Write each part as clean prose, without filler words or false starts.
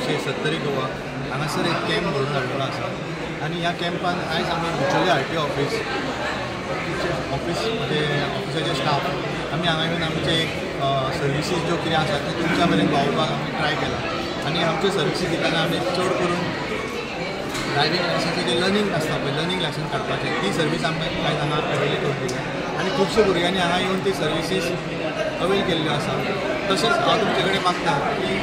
विशय सत्तरी गोवा हांगासर एक कॅम्प घडोवन हाडलेलो आसा आनी ह्या कॅम्पान आयज आमी बिचोले आरटीओ ऑफिस ऑफिस म्हणजे ऑफिसाचे स्टाफ आमी हांगा येवन आमचे एक सर्विसीस ज्यो कितें आसा त्यो तुमच्या मेरेन पावोवपाक आमी ट्राय केला आनी आमच्यो सर्विसीस दितना आमी चड करून ड्रायव्हिंग लायसन्साचें लर्नींग आसता पळय, लर्नींग लायसन्स काडपाचें ती सर्वीस आमकां आयज हांगा अवेल करून दिल्या आनी खुबशे भुरग्यांनी हांगा येवन ती सर्विसीस अवेल केल्ल्यो आसा. तशेंच हांव तुमचे कडेन मागता की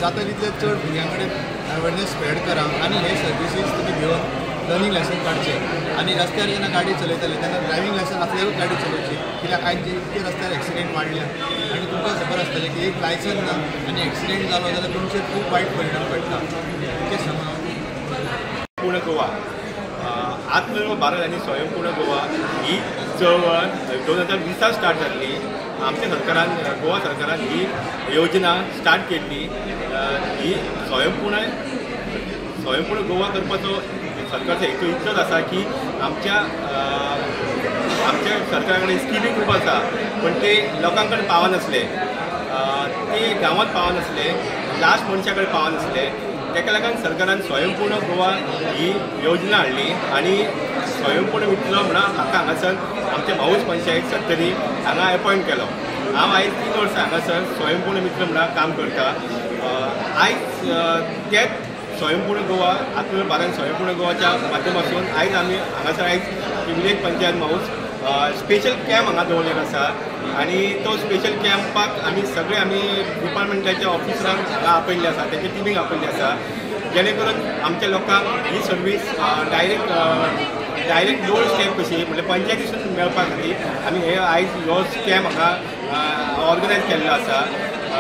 जाता तितले चड भुरग्यां कडेन अवेरनेस स्प्रेड करा आनी हे सर्विसीस तुमी घेवन लर्नींग लायसन्स काडचें आनी रस्त्यार जेन्ना गाडी चलयतले तेन्ना ड्रायव्हिंग लायसन्स आसल्यारूच गाडी चलोवची, कित्याक आयज जे इतके रस्त्यार एक्सिडेंट वाडल्या आनी तुमकां खबर आसतलें की एक लायसन्स ना आनी एक्सिडेंट जालो जाल्यार तुमचेर खूब वायट परिणाम पडटा. इतकें सांगून पूर्ण गोवा आत्मनिर्भर भारत आनी स्वयंपूर्ण गोवा ही चळवळ 2020 स्टार्ट जाल्ली. आमच्या सरकारान, गोवा सरकारान ही योजना स्टार्ट केल्ली. ही स्वयंपूर्ण गोवा करपाचो सरकारचो हेतू इतलोच आसा की आमच्या आमच्या सरकारा कडेन स्किमी खूब आसा पण ते लोकां कडेन पावनासले, ते गांवांत पावनासले, लास्ट मनशा कडेन पावनासले. ताका लागून सरकारान स्वयंपूर्ण गोवा ही योजना हाडली आनी स्वयंपूर्ण मित्र म्हणून म्हाका हांगासर आमच्या माऊस पंचायत सत्तरी हांगा एपॉयंट केलो. हांव आयज 3 वर्सां हांगासर स्वयंपूर्ण मित्र म्हणून काम करता. आयज त्याच स्वयंपूर्ण गोवा आत्मनिर्भर भारत स्वयंपूर्ण गोवाच्या माध्यमातून आयज आमी हांगासर आयज village panchayat Maus special camp हांगा दवरलेलो आसा आनी तो स्पेशल कॅम्पाक आमी सगळे आमी डिपार्टमेंटाच्या ऑफिसरांक हांगा आपयल्ले आसा, तेंच्या टिमीक आपयल्ले आसा, जेणे करून आमच्या लोकांक ही सर्वीस डायरेक्ट डोर स्टेप कशी म्हणजे पंचायतीसून मेळपा खातीर आमी हे आयज हो कॅम्प हांगा ऑर्गनायज केल्लो आसा.